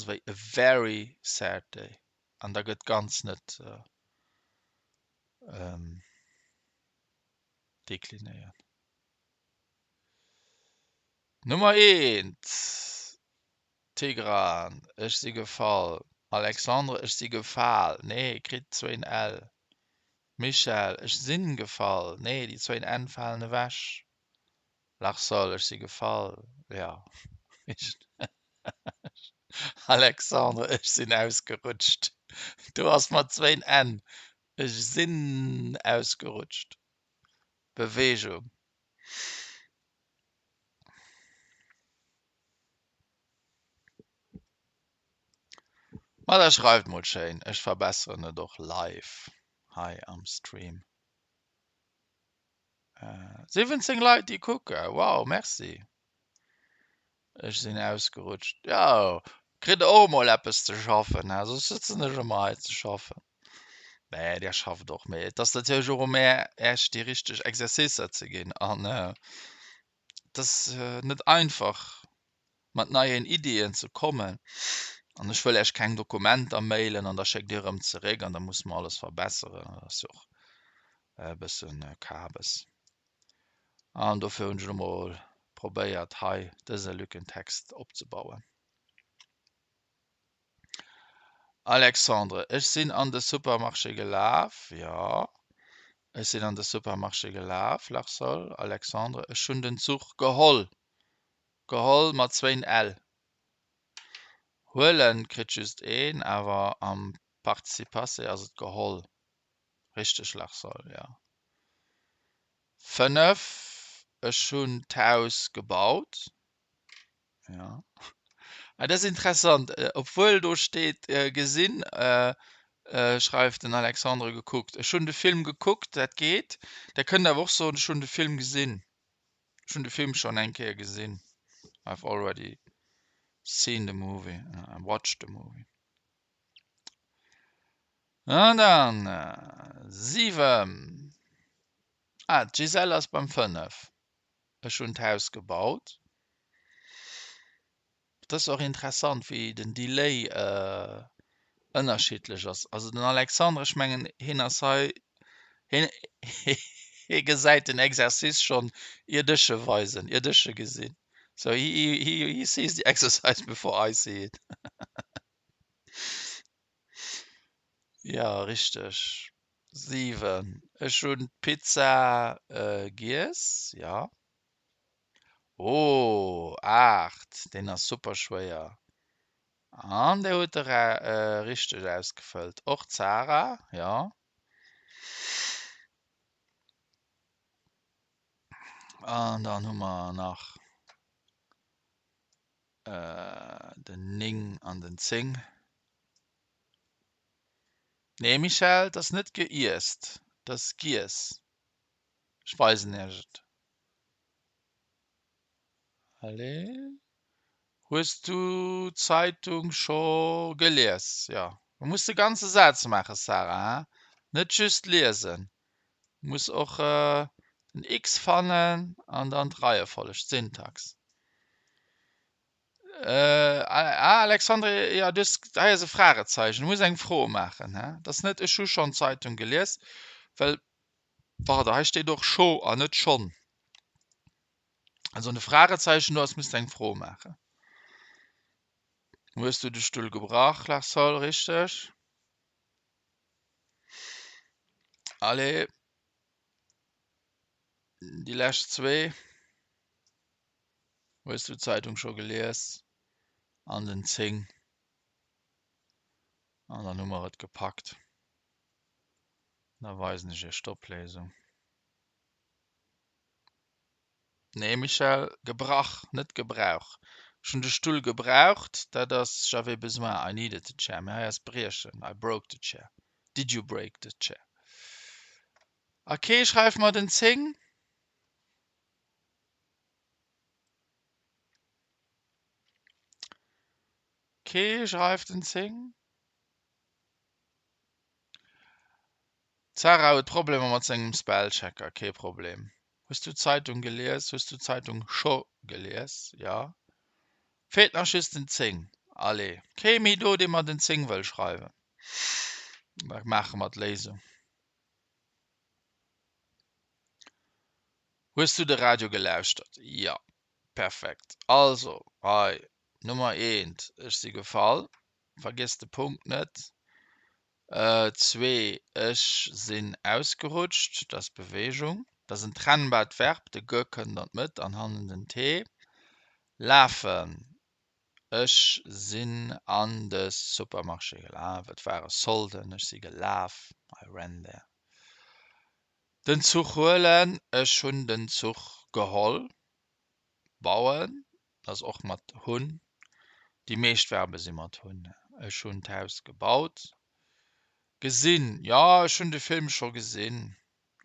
ewéi a very sad day. An da gëtt ganz net deklinéiert. Nummer eent, Tigran, Ech si gefall. Alexandre, Ech si gefal. Nee, kritt zwéin L. Michèle, Ech sinn gefall. Nee, déi zwéin N falen ewech. Larsol, Ech si gefall. Jo. Alexandre, Ech sinn ausgerutscht. Do ass mat zwéin N. Ech sinn ausgerutscht. Beweegung. Ma da schreift mol schéin, ech verbesseren et och live hei am Stream. 17 Leit déi kucken, wow, merci. Ech sinn ausgerutscht. Jo, kritt der och emol eppes ze schaffen, he, soss sëtzen ech ëmmer hei ze schaffen. Nee, där schafft och, mee et ass natierlech och um Är, Äech déi richteg Exercicer ze ginn an et ass net einfach mat neien Iddien ze kommen an ech wëll Äech keng Dokumenter mailen an da schéckt Dir erëm zeréck an da musse mer alles verbesseren, dat ass jo och e bësse Kabes. An dofir hunn ech elo mol probéiert hei dëse Lückentext opzebauen. Alexandre, Ech sinn an de Supermarché gelaf. Jo, ech sinn an de Supermarché gelaf. Larsol, Alexandre, Ech hunn den Zuch geholl. Geholl mat zwéin L. Huelen kritt just een, awer am Participe passé ass et geholl. Richteg, Larsol, jo. 5, Ech hunn d'Haus gebaut. Jo. Ah, dat ass interessant. Obwuel do steet gesinn, schreift den Alexandre gekuckt. Ech hunn de Film gekuckt, dat geet. Der kënnt awer och soen, ech hunn de Film gesinn. Ech hunn de Film schonn eng Kéier gesinn. I've already seen the movie, I watched the movie. An dann 7, ah d'Gisèle ass beim 5, ech hunn d'Haus gebaut. Et ass och interessant wéi den Delay ënnerschiddlech ass. Also den Alexandre, ech mengen hien ass hei, hien hie gesäit den Exercice schonn iert ech e weisen, iert ech e gesinn. So he he he sees the exercise before I see it. Ja, richteg. 7, Ech hunn d'Pizza giess, jo. Oh, 8, deen ass super schwéier. An där huet e richteg ausgefëllt. Och d'Sarah, jo. An dann hu mer nach den 9 an den 10. Nee Michèle, 't ass net geiesst, 't ass giess. Ech weisen iech et. Allez. Hues du d'Zeitung scho gelies? Jo. Du muss de ganze Saz maachen, Sarah, hein? Net just liesen. Du muss och den X fannen an dann d'Reiefolleg, d'Syntax. Ah, Alexandre, jo, du hues, hei ass e Fragezeichen, du muss eng Fro maachen. He? Dat ass net ech hu schonn d'Zeitung gelies, well, pardon, hei steet och scho an net schonn. Also wann e Fragezeichen do ass, muss de eng Fro maachen. Hues du de Stull gebrach, Larsol, richteg? Allez, déi lescht zwee. Hues du d'Zeitung scho gelies? An den 10. An dann hu mer et gepackt. Da weisen ech iech d'Opléisung. Nee Michèle, gebrach, net gebrauch. Ech hunn de Stull gebraucht, dat ass j'avais besoin, I needed the chair. Mee hei ass briechen, I broke the chair. Did you break the chair? A kee schreift mer den 10? Kee schreift den 10? D'Sarah huet Problemer mat sengem Spellchecker. Kee Problem. Hues du d'Zeitung gelies? Hues du d'Zeitung scho gelies? Jo. Feelt nach just den 10. Allez, kee méi do, dee mer den 10 wëll schreiwen? Da maache mer d'Léisung. Hues du de Radio gelauschtert? Jo. Perfekt. Also, hei, Nummer eent, ech si gefall. Vergiess de Punkt net. Zwee, ech sinn ausgerutscht, dat ass Beweegung. Dat ass en trennbart Verb, de ge kënnt an d'Mëtt an hannen den t. Lafen, ech sinn an de Supermarché gelaf, et ware Solden, ech si gelaf, I ran there. Den Zuch huelen, ech hunn den Zuch geholl. Bauen, dat ass och mat hunn. Déi meescht Verbe si mat hunn. Ech hunn d'Haus gebaut. Gesinn, jo, ech hunn de Film scho gesinn.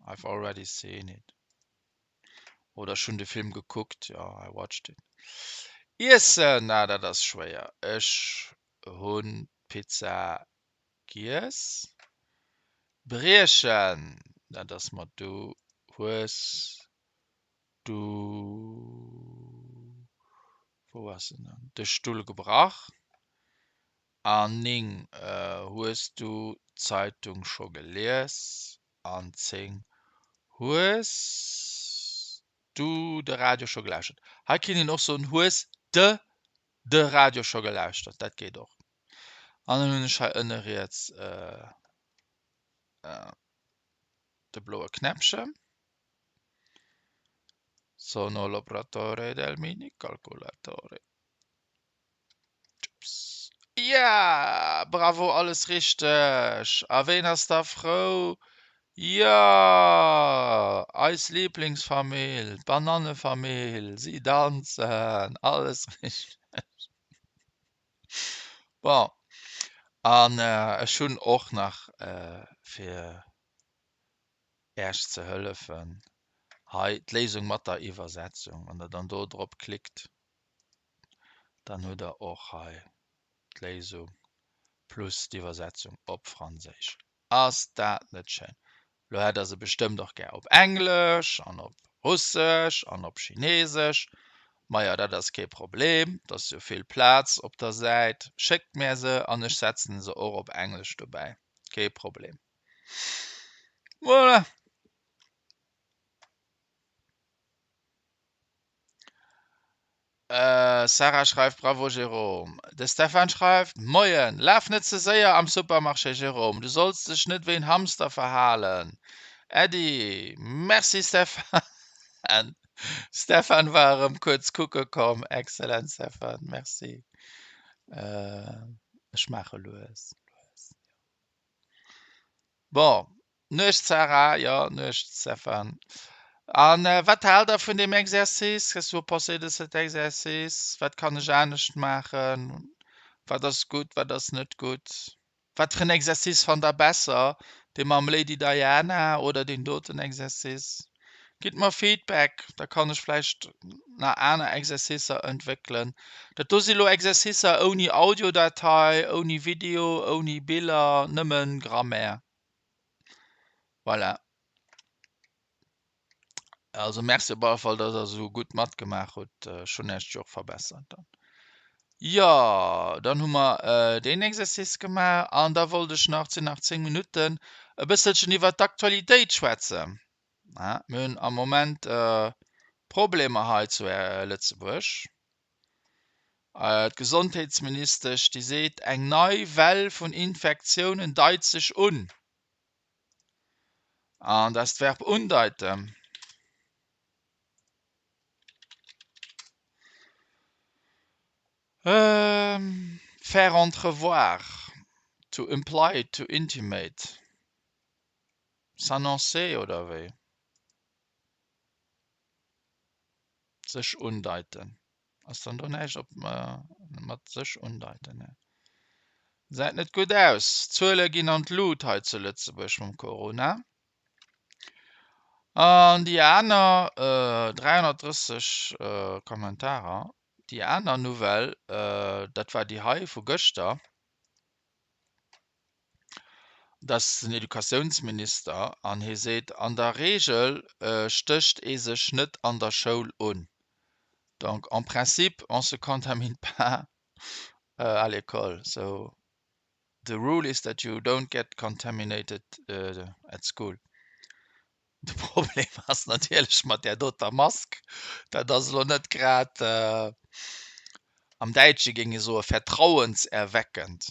I've already seen it. Oder ech hunn de Film gekuckt, jo, I watched it. Iessen, na dat ass schwéier. Ech hunn d'Pizza giess. Briechen, dat ass mat du hues du, wou ass en dann, de Stull gebrach. An 9, hues du d'Zeitung scho gelies? An 10, hues du de Radio scho gelauschtert? Hei kéint een och soen, hues de de Radio scho gelauschtert? Dat geet och. An dann hunn ech hei ënne riets de bloe Knäppchen. Sono l'operatore del minicalculatore. Ups. Ja, bravo, alles richteg. A ween ass da frou? Jo, eis Lieblingsfamill, d'Banannefamill, si danzen, alles richteg. Bon, an ech hunn och nach fir Äech ze hëllefen, hei d'Léisung mat der Iwwersetzung. Wann der dann do drop klickt, dann hutt der och hei d'Léisung plus d'Iwwersetzung op Franséisch. Ass dat net schéin? Lo hätt der se bestëmmt och gär op Englesch an op Russesch an op Chinesesch. Majo, dat ass kee Problem, et ass jo vill Plaz op der Säit. Schéckt mär se an ech setzen se och op Englesch dobäi. Kee Problem. Voilà. Äh, Sarah schreift Bravo Jérôme. De Stefan schreift Moien, laf net ze séier am Supermarché Jérôme, du solls dech net wéi en Hamster verhalen. Äddi, Merci Stefan. Stefan war erëm kuerz kucke komm. Excellent Stefan, merci. Äh, ech maache lues, lues. Bon, Nuecht Sarah, jo, Nuecht Stefan. An wat haalt der vun deem Exercice? Qu'est-ce que vous pensez de cet exercice? Wat kann ech anescht maachen? Wat ass gutt, wat ass net gutt? Wat fir en Exercice fannt der besser, dee mam Lady Diana oder deen doten Exercice? Gitt mer Feedback, da kann ech vläicht nach aner Exercicer entwéckelen. Dat do si lo Exercicer ouni Audiodatei, ouni Video, ouni Biller, nëmmen Grammaire. Voilà. Also merci op alle Fall, dass der esou gutt matgemaach hutt. Ech hunn Iech jo och verbessert dann. Jo, dann hu mer deen Exercice gemaach an da wollt ech nach, et sinn nach 10 Minutten, e bësselchen iwwert d'Aktualitéit schwätzen. Mir hunn am Moment Problemer hei zu Lëtzebuerg. D'Gesondheetsministesch, déi seet, eng nei Well vun Infektiounen deit sech un. An dat ass d'Verb undeiten. Faire entrevoir, to imply, to intimate, s'annoncer oder wéi? Sech undeiten. Ass dann do näischt op mat sech undeiten? Nee. Gesäit net gutt aus. D'Zuele ginn an d'Lut hei zu Lëtzebuerg mam Corona. An déi aner 330 Kommentarer, déi aner Nouvelle, dat war déi hei vu gëschter, dat ass den Educatiounsminister an hie seet, an der Reegel stécht ee sech net an der Schoul un. Donc en principe on se contamine pas à l'école. So the rule is that you don't get contaminated at school. De Problem ass natierlech mat där doter Mask, dat ass elo net grad, am Däitsche géing ee soe vertrauenserweckend,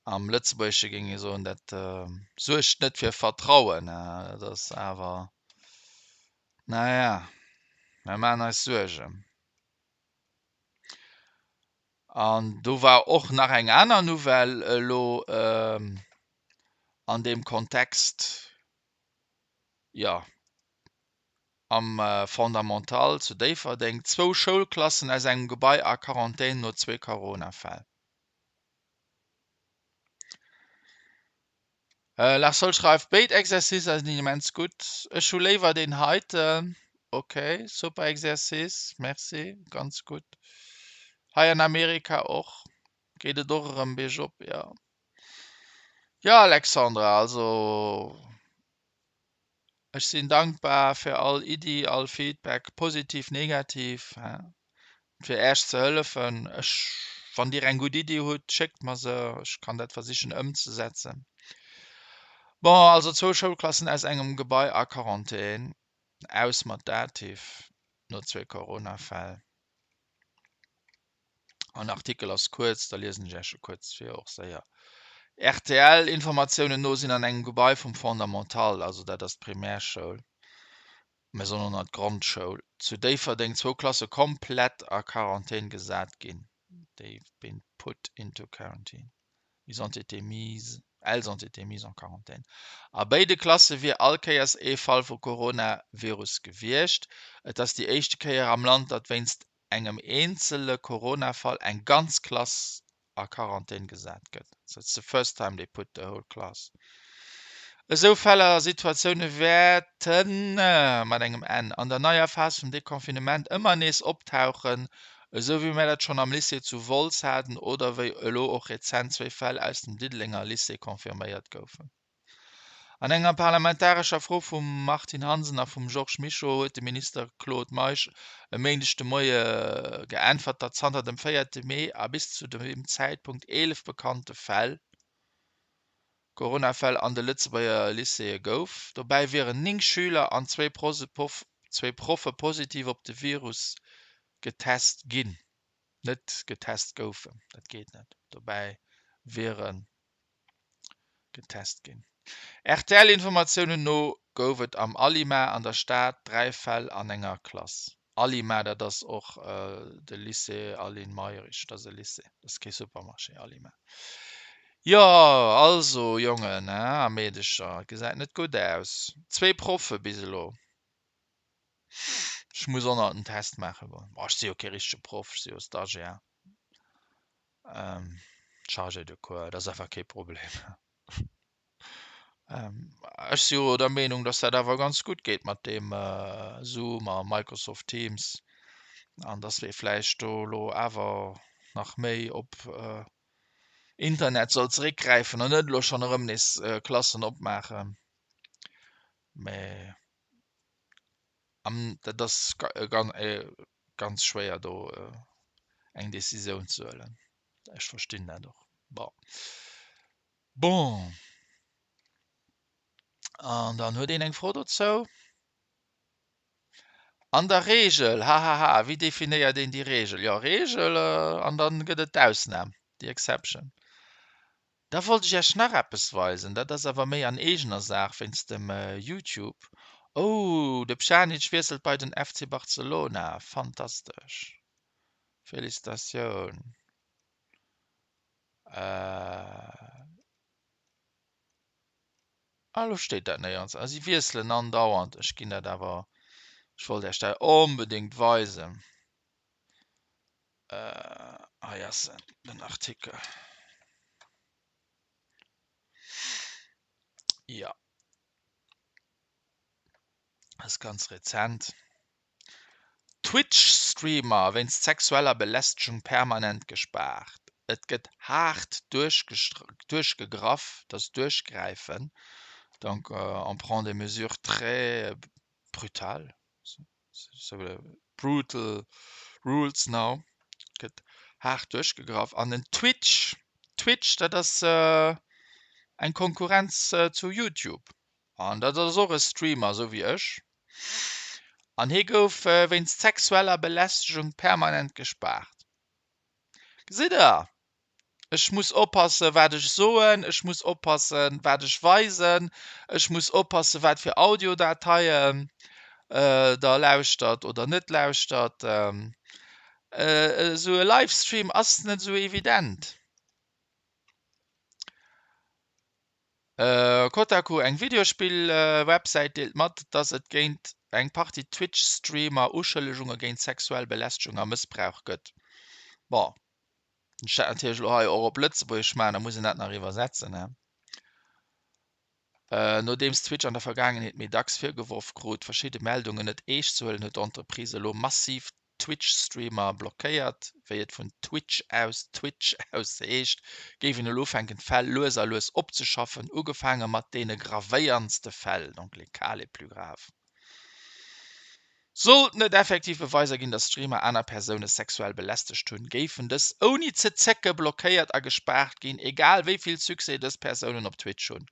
am Lëtzebuergesche géing ee soen, dat suergt net fir Vertrauen. Dat ass awer, naja, mir maachen eis Suergen. An do war och nach eng aner Nouvelle elo an deem Kontext, jo, am Fondamental zu Déifferdeng, zwou Schoulklassen aus engem Gebai a Quarantän no zwee Corona-Fäll. Larsol schreift, Béid Exercicer sinn immens gutt. Ech hu léiwer deen heiten. Ok, super Exercice, merci, ganz gutt. Hei an Amerika och, geet et och erëm biergop, jo. Jo Alexandra, also ech sinn dankbar fir all Iddi, all Feedback, positiv, negativ. Fir Äech ze hëllefen. Ech, wann Dir eng gutt Iddi hutt, schéckt mer se, ech kann dat versichen ëmzesetzen. Bon, also zwou Schoulklassen aus engem Gebai a Quarantän, aus mat Dativ, no zwee Coronafäll. An Artikel ass kuerz, da liesen ech Äech e kuerz vir, och séier. RTL-Informatiounen no sinn an engem Gebai vum Fondamental, also dat ass d'Primärschoul, Mir soen och nach d'Grondschoul zu Déifferdeng zwou Klasse komplett a Quarantän gesat ginn, they've been put into quarantine, ils ont été mis, elles ont été mises en quarantaine. A béide Klasse wier all Kéiers ee Fall vu Coronavirus gewiescht. Et ass déi éischte Kéier am Land, datt wéinst engem eenzele Coronafall eng ganz Klass a Quarantän gesat gëtt, so it's the first time they put the whole class. Esou Fäll a Situatioune wäerten, mat engem N, an der neier Phas vum Deconfinement ëmmer nees optauchen, esou wéi mär dat schonn am Lycée zu Wolz haten oder wéi elo och rezent zwéi Fäll aus dem Diddelenger Lycée confirméiert goufen. An enger parlamentarescher Fro vum Martine Hansen a vum Georges Mischo huet de Minister Claude Meisch e Méindeg de Moie geäntwert, datt zanter dem véierte Mee a bis zu deem Zäitpunkt 11 bekannte Fäll, Coronafäll an de Lëtzebuerger Lycéeë gouf. Dobäi wieren 9 Schüler an zwéi Proffe positiv op de Virus getest ginn. Net getest goufen, dat geet net. Dobäi wiere getest ginn. RTL-Informatiounen no gouf et am Alima an der Stad 3 Fäll an enger Klass. Alima, dat ass och de Lycée Aline Mayrisch, dat ass e Lycée, dat ass kee Supermarché, Alima. Jo, also Jongen a Meedecher, et gesäit net gutt aus. Zwee Proffe bis elo. Ech muss och nach den Test maache goen. Bon, ech si jo kee richtege Proff, ech si jo Stagiaire. Chargé de cours, dat ass einfach kee Problem. Ech si jo der Meenung, datt dat awer ganz gutt geet mat deem Zoom a Microsoft Teams an datt ee vläicht do elo awer nach méi op Internet soll zeréckgräifen an net elo schonn erëm nees Klassen opmaachen. Mä dat ass ganz schwéier do. Eng Decisioun ze huelen. Ech verstinn dat och. Bon. Bon. An dann huet een eng Fro dozou. An der Reegel, hahaha, wéi definéiert een déi Reegel? Jo, Reegel, an dann gëtt et d'Ausnam, déi Exception. Da wollt ech Iech nach eppes weisen, dat ass awer méi an eegener Saach wéinst dem YouTube. Oh, de Pjanic wiesselt bei den FC Barcelona, fantastesch, Félicitatioun. Ah, lo steet dat néierens. Ah, si wiesselen andauernd. Ech ginn dat awer, ech wollt Iech dat onbedéngt weisen. Hei ass en, den Artikel. Jo. Ass ganz rezent. Twitch-Streamer wéinst sexueller Belästegung permanent gespaart. Et gëtt haart duerchgegraff, dat ass duerchgräifen, donc on prend des mesures très brutales, brutal rules now, gëtt haart duerchgegraff. An den Twitch, Twitch dat ass eng Konkurrenz zu YouTube. An dat ass och e Streamer, esou wéi ech. An hie gouf wéinst sexueller Belästegung permanent gespaart. Gesitt der, ech muss oppassen, wat ech soen, ech muss oppassen, wat ech weisen, ech muss oppassen, wat fir Audiodateien der lauschtert oder net lauschtert. Esou e Livestream ass net esou evident. Kotaku, eng Videospill-Websäit, deelt mat, dass et géint eng Partie Twitch-Streamer Uschëllegunge géint sexuell Belästegung a Mëssbrauch gëtt. Bon, ech dat natierlech elo hei och op Lëtzebuergesch maachen, da muss een dat nach iwwersetzen, he. Nodeems Twitch an der Vergaangenheet méi dacks virgeworf krut, verschidde Meldungen net eescht ze huelen, huet d'Entreprise elo massiv Twitch-Streamer blockéiert. Wéi et vun Twitch aus Twitch aus heescht, géif een elo ufänken d'Fäll lues a lues opzeschaffen, ugefaange mat deene gravéierndste Fäll, donc les cas les plus graves. Sollten et effektiv Beweiser ginn, datt Streamer aner Persoune sexuell belästegt hunn, géifen dës ouni ze zécke blockéiert a gespaart ginn, egal wéi vill Succès dës Persounen op Twitch hunn.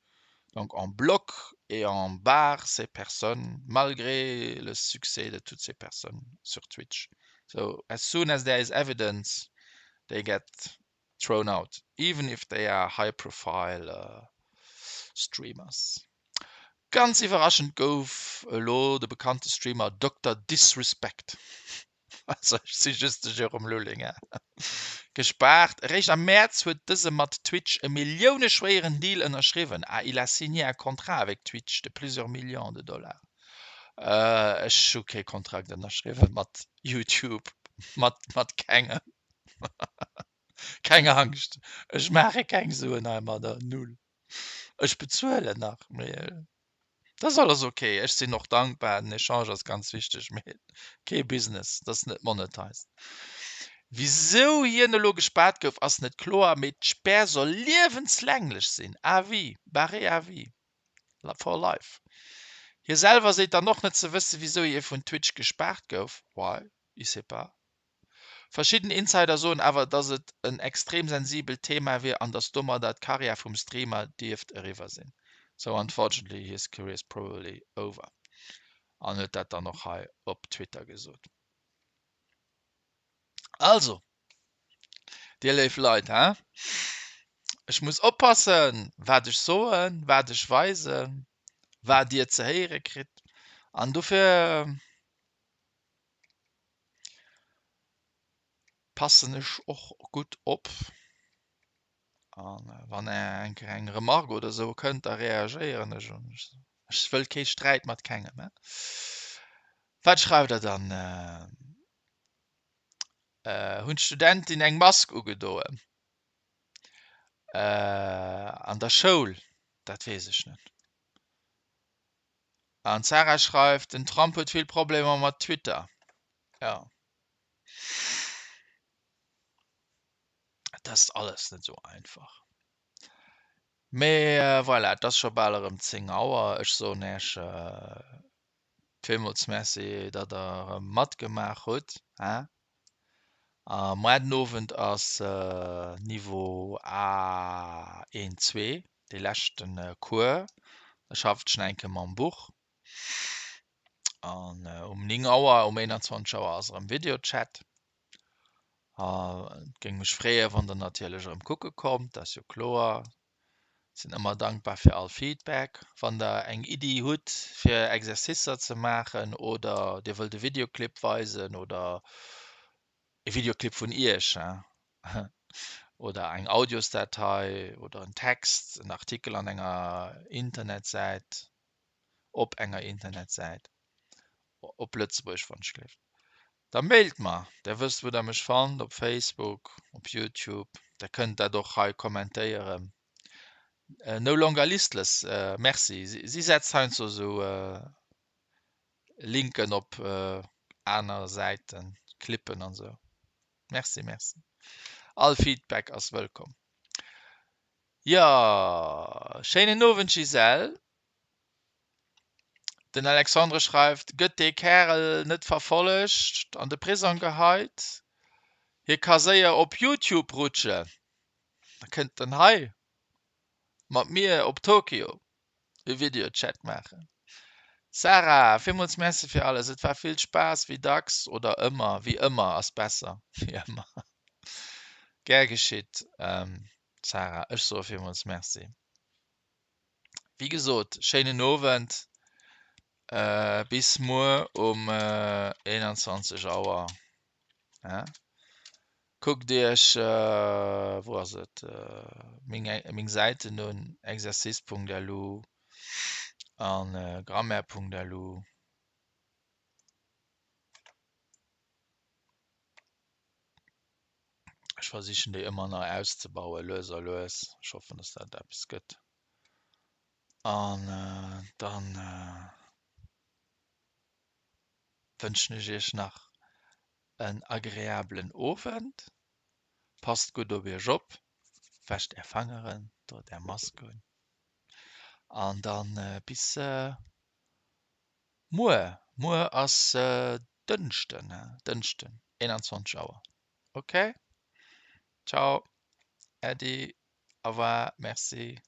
Donc on bloque et on barre ces personnes malgré le succès de toutes ces personnes sur Twitch. So as soon as there is evidence they get thrown out, even if they are high profile streamers. Ganz iwwerraschend gouf elo de bekannte Streamer Dokter Disrespect Also ech si just de Jérôme Lulling, hä? Gespaart. Eréischt am Mäerz huet dëse mat Twitch e milliouneschwéieren Deal ënnerschriwwen. Ah, il a signé un contrat avec Twitch de plusieurs millions de dollars. Ech hu kee Kontrakt ënnerschriwwen mat YouTube, mat, mat kengem. Keng Angscht, ech maache keng Suen heimadder, null. Ech bezuelen nach, mee dat ass alles ok. Ech sinn och dankbar, den Echange ass ganz wichteg, mee kee Business, dat ass net monetized. Wisou hien elo gespaart gouf, ass net kloer, mee d'Spär soll liewenslänglech sinn, à vie, barré à vie, for life. Hie selwer seet dann och net ze wëssen, wisou hie vun Twitch gespaart gouf, why, il sait pas. Verschidden Insider soen awer, datt et en extrem sensibelt Thema wier an datt domadder d'Karriär vum Streamer dierft eriwwer sinn. So unfortunately his career is probably over. An huet dat dann och hei op Twitter gesot. Also, dir léif Leit, he? Ech muss oppassen, wat ech soen, wat ech weisen, wat dir ze héiere kritt. An dofir. Passen ech och gutt op an wann eng Kéier eng Remarque oder esou kënnt, da reagéieren ech an ech wëll kee Sträit mat kengem. Wat schreift der dann? Hunn d'Studentin eng Mask ugedoen an der Schoul? Dat weess ech net. An d'Sarah schreift, den Trump huet vill Problemer mat Twitter. Jo. Et ass alles net esou einfach. Mee voilà, et ass scho bal erëm 10 Auer. Ech soen Iech villmools Merci, datt Der erëm matgemaach hutt. A muar den Owend ass Niveau A1, 2, dee leschte Cours. Da schafft ech nach eng Kéier mam Buch. An um 9 Auer, um 21 Auer ass erëm Videochat. Et géing mech freeën, wann der natierlech erëm kucke kommt, dat ass jo kloer. Sinn ëmmer dankbar fir all Feedback. Wann der eng Iddi hutt fir Exercicer ze maachen oder dir wëllt e Videoclip weisen oder e Videoclip vun iech oder eng Audiosdatei oder en Text, en Artikel an enger Internetsäit, op enger Internetsäit, op Lëtzebuergesch wann ech gleeft, da mailt mer. Der wësst wou der mech fannt, op Facebook, op Youtube. Der kënnt dat och hei kommentéieren. No longer listless, merci. Si setzt heiansdo esou Linken op aner Säiten, Clippen an esou. Merci, merci. All Feedback ass wëllkomm. Jo, schéinen Owend Gisèle. Den Alexandre schreift, Gëtt dee Kärel net verfollegt, an de Prisong geheit? Hie ka séier op Youtube rutschen, da kënnt en hei mat mir op Tokio e Videochat maachen. Sarah, villmools Merci fir alles, et war vill Spaass, wéi dacks, oder ëmmer, wéi ëmmer ass besser, wéi ëmmer. Gär geschitt, Sarah, ech soe villmools Merci. Wéi gesot, schéinen Owend, bis muer um 21 Auer. Kuckt iech, wou ass et, meng Säiten un, exercice.lu an grammaire.lu. Ech versichen déi ëmmer nei auszebauen, lues a lues. Ech hoffen, dass dat eppes gëtt. An dann wënschen ech iech nach en agreablen Owend. Passt gutt op iech op, wäscht är Fangeren, drot är Mask un an dann bis muer. Muer ass Dënschden, Dënschden 21 Auer. Ok, ciao, Äddi, au revoir, merci.